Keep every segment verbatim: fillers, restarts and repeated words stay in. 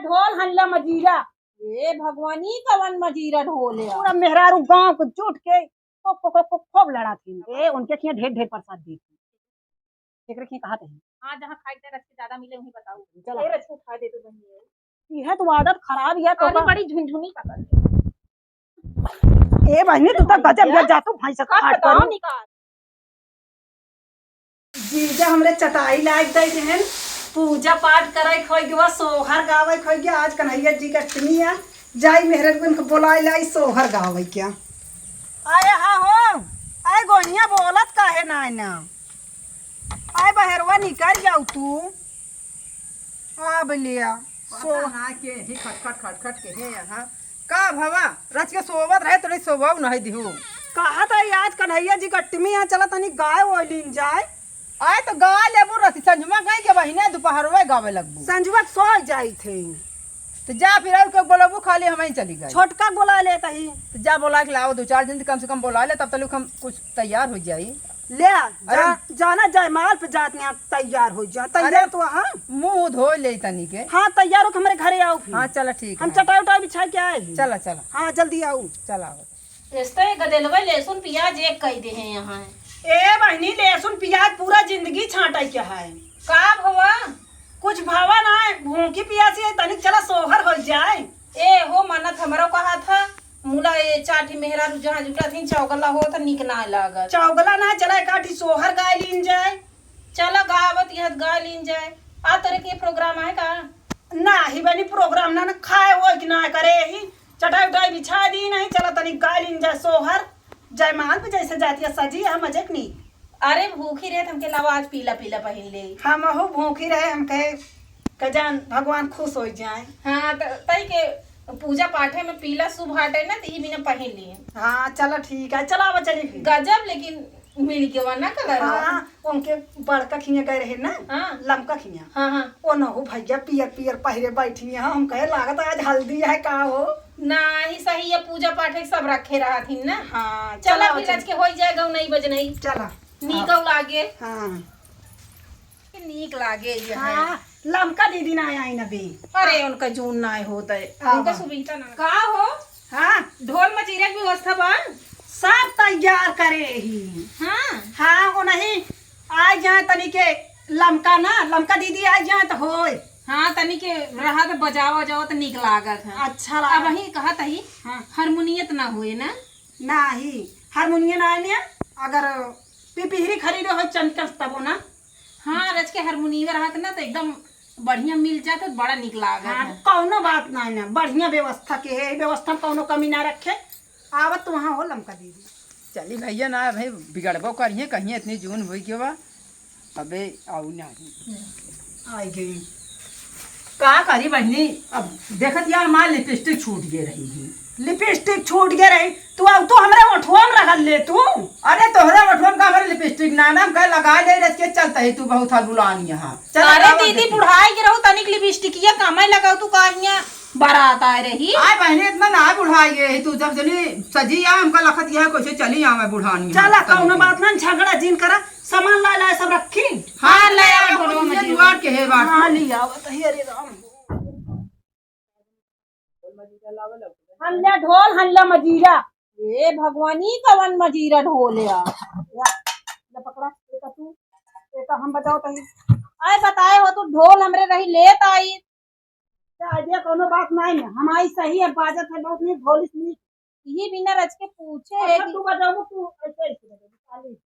ढोल हल्ला मजीरा। ए भगवान, ई कवन मजीरा ढोल है? पूरा मेहरारू गांव के जुट के खूब, खूब, खूब, खूब, खूब लड़ा थी। ए, उनके खिया ढेर, ढेर प्रसाद दी थी। एकरे खिया कहा थे? हाँ, जहाँ खाए के रस के ज्यादा मिले, वहीं बताओ। चला। ए, रस को खा दे तू बहिनी। यह तो आदत खराब है तो अरे, का? बड़ी झुनझुनी पकड़ ले। ए बहिनी, तू तो गजब का? ये जा तू भैंस का आप हाथ बताओ करू। निकाल। जीजा हमरे चटाई लाग दे देहन, पूजा पाठ करे खोई गवा, सोहर गावे खोई गया। आज कन्हैया जी का अष्टमी है, जाई मेहररुन के बोलाई लाई सोहर गावे क्या। आए हा हो, आए गोनिया बोलत काहे ना है ना? आए बहरवा निकल जाऊ तू। आ बलिया, पता सो- ना के ही खटखट खटखट के है यहाँ। का भवा, रच के सोवत रहे, तोरे सोवऊ नहीं दिहू। कहा था आज कन्हैया जी का अष्टमी यहाँ चला तनी गाय वो लीन जाए। आए तो गा लेबू रसी, संझुमा गई के बहिने दोपहरवे गावे लगबू। संझुमा सो जाई थे। तो जा फिर और के बोलबू, खाली हम ही चली गई। छोटका बोला लेता ही। तो जा बोला के लाओ, दो चार दिन कम से कम बोला ले, तब तक हम कुछ तैयार हो जाई। ले आ, अरे जा, जाना जयमाल पे जात नहीं, आप तैयार हो जा, तैयार अरे तो हाँ। मुंह धो ले तनी के। हाँ, तैयार हो के हमरे घरे आओ फिर। हाँ, चला ठीक हम है। चटाई उटाई बिछा के आए हैं। चला, चला। हाँ, जल्दी आओ। चला आओ। एस तो एक गदेलवा लहसुन प्याज एक कई दे हैं यहाँ। ए बहिनी, लहसुन प्याज पूरा जिंदगी छांटा क्या है? का भवा? कुछ भावा ना है, भूखी पियासी है, तनिक चला सोहर हो जाए। ए हो मनत हमरो कहा था, मुला ए चाठी मेहरारू जहाँ जुटा थी, चौगला हो था, निक ना लागत। चौगला ना, चला एक आठी सोहर गाय लीन जाए। चला गावत यह गाय लीन जाए। आ तोरे के प्रोग्राम है का? ना ही बनी प्रोग्राम ना, ना खाए वो कि ना करे ही, चटाई उटाई बिछा दी नहीं, चला तनी गाय लीन जाए सोहर। जयमाल पे जैसे जाती है सजी है, मजे क नी। अरे भूखी रहे, हमके लावा आज पीला पीला पहिन ले। हम अहू भूखी रहे, हम कहे, "कजान भगवान खुश हो जाए।" हाँ, त-, तई के पूजा पाठे में पीला शुभ हटे ना, त ई बिना पहिन लिए। हाँ, चला ठीक है, चला अब चली फिर। गजब, लेकिन मिल के वरना कलर। हाँ, उनके बड़का खिया गए रहे ना, हाँ। लमका खिया। हाँ, हाँ। ओ नहु भैया पियर पियर पहिरे बैठी हैं, हम कहे, "लागत आज हल्दी है का हो?" नाही, सही है, पूजा पाठ है, सब रखे रहत हिन ना। हाँ, चला चला फिर चल। आज के होई जाए गौ नहीं बजनई। चला। नीक हाँ। लागे। हाँ। नीक लागे ये है। हाँ, लमका दीदी ना आई ना बे। अरे, उनका जून ना होत है। हाँ, उनका हाँ। सुबीता ना। का हो? हाँ। ढोल मजीरा की व्यवस्था बा? सब तैयार करे ही। हाँ। हाँ, वो नहीं, आ जाए तनी के लमका ना, लमका दीदी आ जाए तो होए। हाँ, तनी के रहा तो बजावा जाओ तो नीक लागत है। अच्छा लागत। अब वही कहत ही, हाँ। हारमोनियत ना होए ना? नाही, हारमोनियम ना आने, अगर पिपिहरी खरीदे हो चंचल तबो ना। हाँ, रच के हारमोनियम रहत ना तो एकदम बढ़िया मिल जात तो बड़ा नीक लागत हाँ, है। कौनो बात ना है ना, बढ़िया व्यवस्था के है, व्यवस्था में कौनो कमी ना रखे। आवत तो वहाँ हो लमका दीदी। चली भैया ना भाई, बिगड़बो करिए, कहीं इतनी जून हुई के बा। अबे आऊ नाही। आई गई। का करी बहिनी, अब देखत या हमार लिपस्टिक छूट गए रही है। लिपस्टिक छूट गए रही, तू अब तो हमरे ओठवा में रगड़ ले तू। अरे तोहरे ओठवा में का हमरे लिपस्टिक ना, ना, हम कहे लगा ले रच के चलता है तू बहुत हर बुलान यहाँ। चल अरे लगावा दीदी, देखी। बुढ़ाई के रहू तनिक लिपस्टिकिया कमे लगाऊ तू का हियाँ बारात आए रही। आए बहिनी, इतना ना बुढ़ाई गए ही तू, जब जनी सजी आ, हमका लखत यह कैसे चली आवे बुढ़ानी चला, हम। कौनो बात ना, झगड़ा जिन करा, सामान ला ला सब रखी। हाँ, ले आ, ढोलवा मजीरा। जुआर के है बात। हाँ, ले आवत है, अरे राम। हल्ला ढोल, हल्ला मजीरा। ए भगवान, ई कवन मजीरा ढोल है? या, या पकड़ा, एका तू, एका हम बजाओ तही। आए बताए हो तू, ढोल हमरे रही लेत आई। तो आइडिया कौनो बात नहीं है, हमारी सही है, बाजत है बहुत नहीं, ढोलिस नहीं। यही बिना रच के पूछे है अच्छा, कि तू बजाओ, तू ऐसे, ऐसे बजाओ, खाली।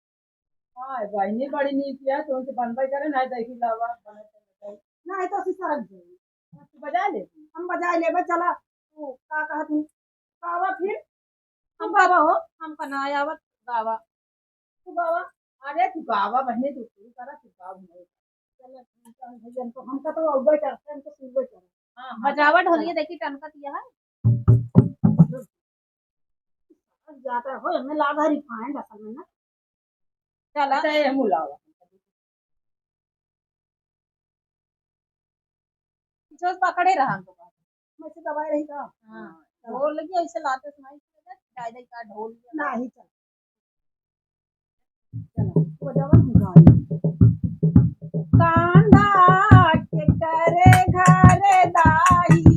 हाँ, बहिनी बड़ी नीक है, तो उनसे बनबे करे, नहीं देखी लावा, बनत है। नहीं तो असी सरक जाए। तू बजा ले। हम बजा लेबे, चला। तू का कहत हूँ? गावा फिर। हम तू गावा हो, हमका ना आवत गावा। तू गावा। अरे तू गावा बहिनी, तू शुरू करा, तू गावा नहीं। चला, हम, हम भैया, हमको, हमका तो अउबे करते, हमको सुनबे करे। हाँ, हाँ, बजावा चला। ढोलिया देखी टनकत यह है। ज्यादा हो, हमें लागा रिफाइंड असल में ना। चला। अच्छा, ये मुलावा। पीछे से पकड़े रहा हमको। मैं से दबाए रही का? हाँ। हाँ। ढोल लगी ऐसे लाते सुनाई दे, दाई दाई का ढोल। नहीं, चल। चला, वो जवन हम गाई। कांधा के करे घर दाई,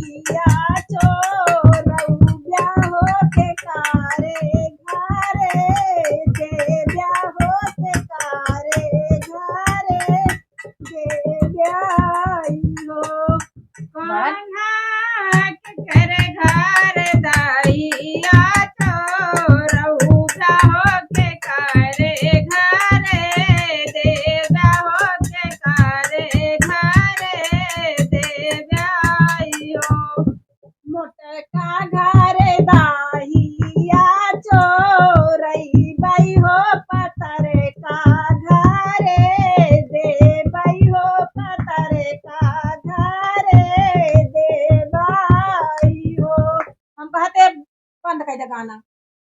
का घरे दाहिया चोरई बई हो, पतर का घरे देबई हो, पतर का घरे देबई हो। हम कहते बंद कर दे गाना।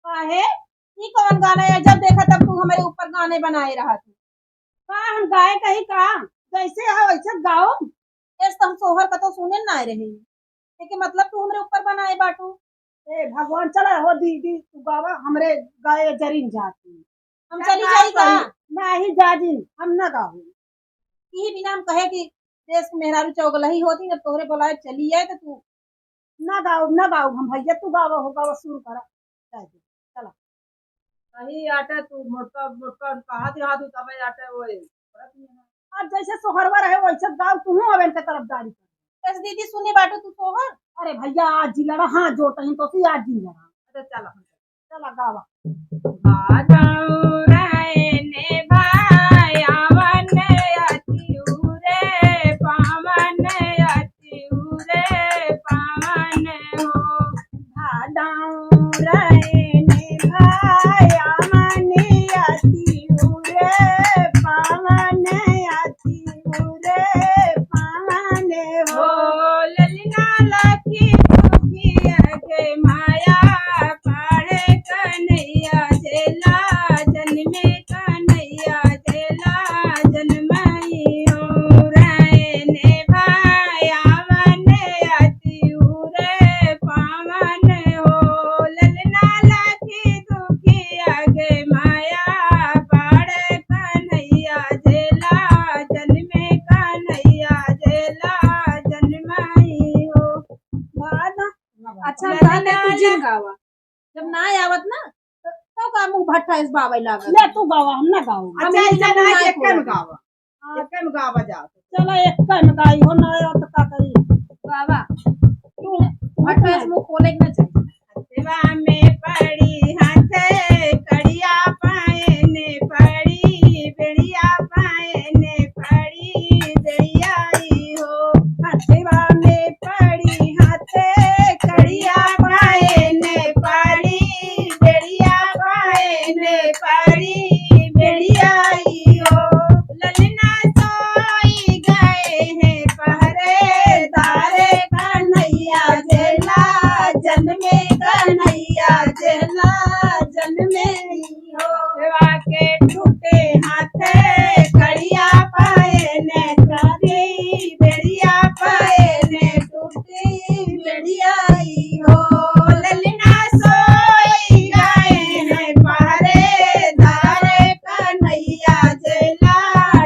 काहे? ई कौन गाना है? जब देखा तब तू हमरे ऊपर गाने बनाए रहत है। का हम गाए कहीं का? जैसे है वैसे गाओ। ऐसे तो हम सोहर का तो सुने ना रहे। एके मतलब तू हमरे ऊपर बनाए बाटू। ए भगवान, चला हो दीदी, तू गावा, हमरे गाए जरिन जाती। हम चली जाई का? नहीं जाजिन, हम ना गाओ। यही बिना हम कहे कि देश के मेहरारू चौगलही होती, जब तोहरे बोलाए चली आए तो तू ना गाओ, ना गाओ, हम भैया तू गावा हो, गावा शुरू करा। जाए दे, चला। सही आटे तू मोटका, मोटका कहा दिया तू तबे आटे ओए। अब जैसे सोहरवा रहे वैसे गाओ, तू हूँ अबे इनके तरफदारी कर। बस दीदी सुने बाटू तू सोहर? अरे भैया आज जी लड़ा, हाँ जोड़ता ही तो सी आज जी लड़ा। अच्छा चला। चला गावा। भादौरैने भायावन अति उरे पावन, अति उरे पावन हो। भादौरैने भायावन अति उरे पावन, अति उरे पावन हो। ललना लखी दुखिया के माया पाड़े कन्हैया जेला जन्मे कन्हैया जेला जन्मई हो। रहने भायावन अति उरे पावन हो। ललना लखी दुखिया के माया पाड़े कन्हैया जेला जन्मे कन्हैया जेला जन्मई हो। बाद अच्छा, ललना गाना तू जिन लख- गावा। जब ना आवत ना, तो, तो का मुंह भट्टा इस बाबा लागल। ले तू गावा, हम ना गाओ। हम अच्छा, ये इनका ना ना एक कोई। गावा। हाँ। एक में गावा जात। चला, एक में गाई हो, ना आयो तो का करी? बाबा, तू भट्टा इस मुंह खोले के ना चाहिए। हथवा में पड़ी हाथे कड़िया, पाए ने पड़ी बेड़िया, पाए ने पड़ी बेड़िया ई हो। हथवा में पड़ी हाथे कड़िया, पाए ने पड़ी बेड़िया, पाए ने पड़ी बेड़िया ई हो। ललना सोई गए हैं पहरेदार, कन्हैया जेला जन्मे, कन्हैया जेला जन्मे हो। सेवा के टूटे हाथे कड़िया, पाए ने टूटी बेड़िया, पाए ने टूटी बेड़िया ई हो। ललना सोई गए हैं पहरेदार, कन्हैया जेला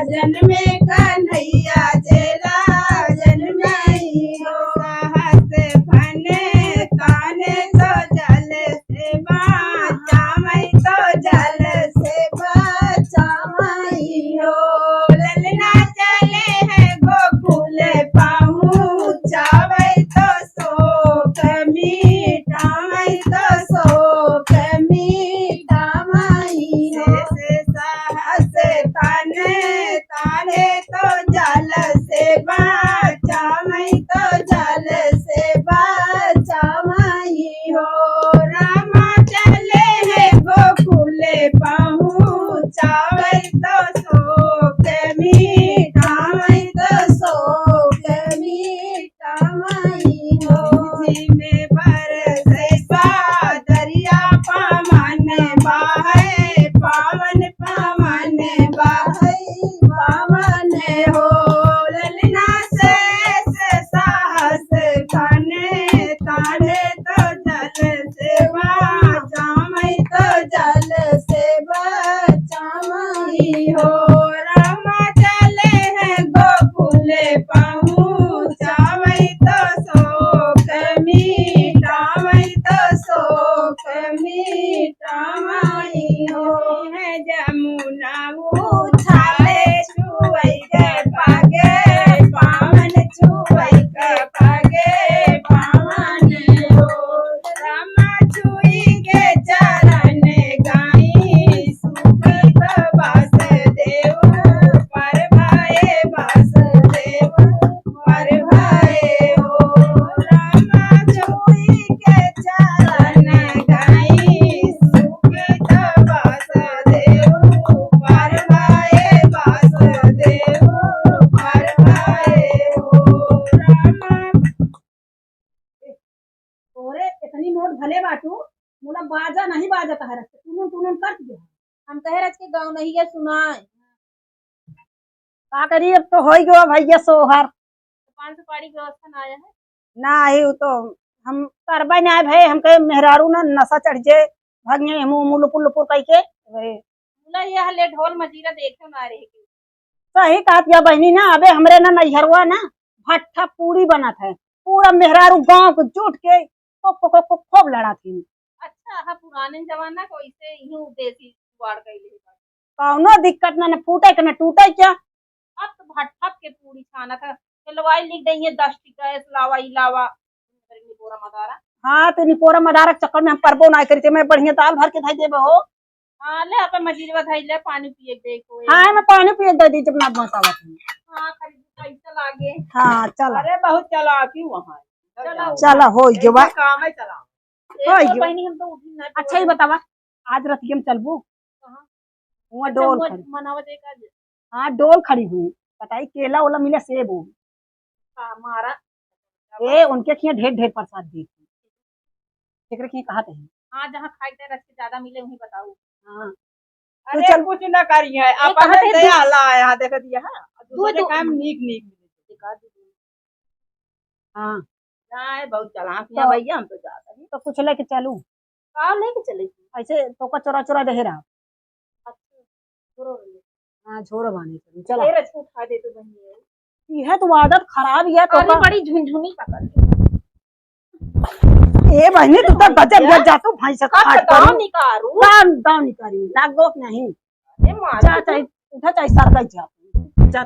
जन्मे, कन्हैया जेला जन्मे ई हो। साहस फने ताने तो जल से बाँचावै तो जल से बचावै हो। ललना चले हैं गोकुल पहुँचावै तो शोक मिटावै तो शोक मिटावै हो। शेष साहस तन ताने तो जल से बचावै तो जल से बचावै हो। रामा चले हैं गोकुल पहुँचावै तो शोक मिटावै तो शोक मिटावै हो। जी में बरसे बादरिया पावन बाहै, पावन पावन बाहै, पावन हो। ललना शेष साहस तन ताने तो जल से बचावै तो जल से बचावै हो। रामा चले हैं गोकुल पहुँचावै तो शोक मिटावै तो शोक मिटावै हो। है जमुना उछाले छुवै के पागे पावन, छुवै के पागे पावन हो। रामा छुई के चरण गाई सुखी तो वासुदेव, पर भाए वासुदेव, पर भाए हो। रामा छुई इतनी मोट भले बाटू, मुला बाजा नहीं बाजत है, रख के टुनुन टुनुन कर दिया। हम कहे रच के गाँव नहीं है सुनाए। का करी, अब तो होई गयो भैया सोहर। तो पान सुपारी के व्यवस्था ना आया है? ना आई, वो तो हम करबे ना आए भाई, हम कहे मेहरारू ना नशा चढ़ जे, भाग गए मुंह मुंह लुपुर लुपुर कह के। अरे, मुला ये हले ढोल मजीरा देखे ना रहे के। सही कहत या बहिनी ना, अबे हमरे ना नैहरवा ना भट्ठा पूरी बनत है, पूरा मेहरारू गांव के जुट के खूब, खूब, खूब, खूब, खूब लड़ा थी। अच्छा, हाँ, पुराने जमाना को इसे यूं देसी जुगाड़ कइले बा। कौनो दिक्कत ना, न फूटे के न टूटे के। अब तो भट्ठा के पूरी छानत है, हलवाई लिख दे ये दस टिका, इस लावा, ई लावा, निपोरा मदारा। हाँ, तो निपोरा मदारा के चक्कर में हम परबो ना करी, ते मैं बढ़िया दाल भर के धई देबे हो। हाँ, ले, अपन मजीरवा धई ले, पानी पिए के देखो, ए। हाँ, मैं पानी पिए दे दी, जब ना बतावा तुम। हाँ, खरीद पैसा लागे। हाँ, चला। अरे, बहुत चालाकी वहाँ है। चला, चला, हो, ऐसे जो बा। काम है, चला। ए, होई तो जो। बहिनी, हम तो उठी ना, अच्छा, ये बतावा, आज रतिया में चलबू? कहाँ? हुआ अच्छा, डोल हुआ खड़ी। मनावा दे का जे। हाँ, डोल खड़ी हुई। बताई, केला ओला मिले, सेब हो। का मारा? ए, उनके खिया ढेर ढेर प्रसाद दी। केकरे खिया कहा थे? हाँ, जहाँ खाए के रस के ज्यादा मिले, वहीं बताऊ। हाँ। तू अरे, चल। कुछ ना करी है, ए, अपन कहाँ थे दे दू-, आला है, हाँ, देख दिया, हाँ। दू, दूसरे दू-, काम नीक नीक मिले। हाँ। ना, बहुत चालाक तो यहाँ भैया, हम तो जात हई। तो कुछ लेके चलू? का लेके चले? ऐसे तोका चोरा चोरा देहे रहा। अच्छा, झोरो ले। हाँ, झोरो बांधे चलू, चला। ए, रजको उठा दे तो बहिनी। यह तो आदत खराब है तो अरे, का? बड़ी झुनझुनी पकड़ ले। ए बहिनी, तू तो गजब भैया। गज जा तू, भैंस का का फाट दाव करू। निकारू? दाव, दाव निकारी, लागो नहीं। ए, मार जा, दे। चाहे उठा, चाहे सरका जा। जा,